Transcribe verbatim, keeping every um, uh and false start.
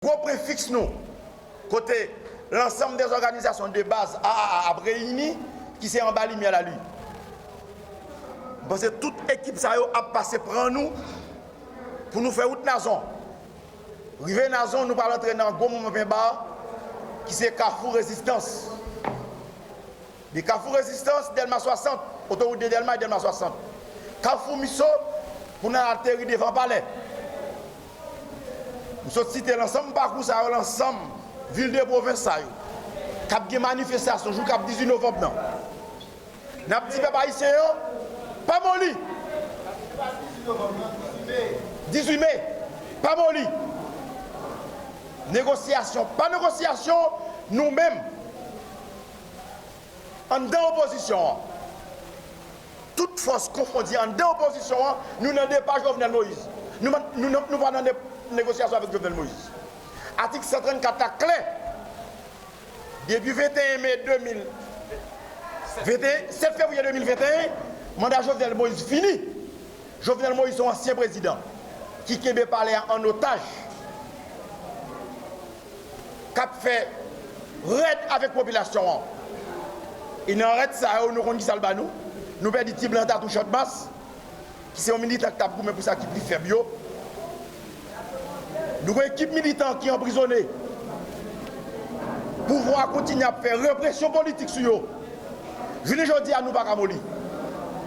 gwo pwen fiks nou, kote lansanm dè òganizasyon de baz A A A ap reyini, ki se anba limyè lali. M panse tout ekip sa yo ap pase pran nou pou nou fè wout Nazon. Rive Nazon, nou pral antre nan gwo moman penba, ki se Kafou Rezistans. De Kafou Rezistans, Dèlma swasant, otowout de Dèlma e Dèlma swasant. Kafou Miso, pou n al ateri devan palè. M sot site lansanm pakou sa yo, lansanm vil de pwovens sa yo, k ap gen manifestasyon jou k ap dizuit novanm nan. N ap di pèp ayisyen an, pa moli. Dizuit me, pa moli. Negosyasyon, pa negosyasyon, nou menm, anndan opozisyon an, tout fòs konfondi anndan opozisyon an, nou nan de pa Jovenel Moïse. Nou, nou, nou, nou pa nan de, negosyasyon avèk Jovenel Moïse. Atik san trannkat la klè. Depi venteyen me de mil, venteyen, sèt fevriye de mil venteyen, manda Jovenel Moïse fini. Jovenel Moïse se yon ansyen prezidan ki kenbe palè a an otaj, k ap fè rèd avèk popilasyon an. E nan rèd sa yo, nou konn ki sa l ba nou? Nou pèdi Ti Blan Tatou Chantmas, ki se yon militan k t ap goumen pou sa ki pi fèb yo. Nou gen ekip militan ki anprizone. Pouvwa a kontinye ap fè represyon politik sou yo. Jounen jodi a, nou pa ka moli.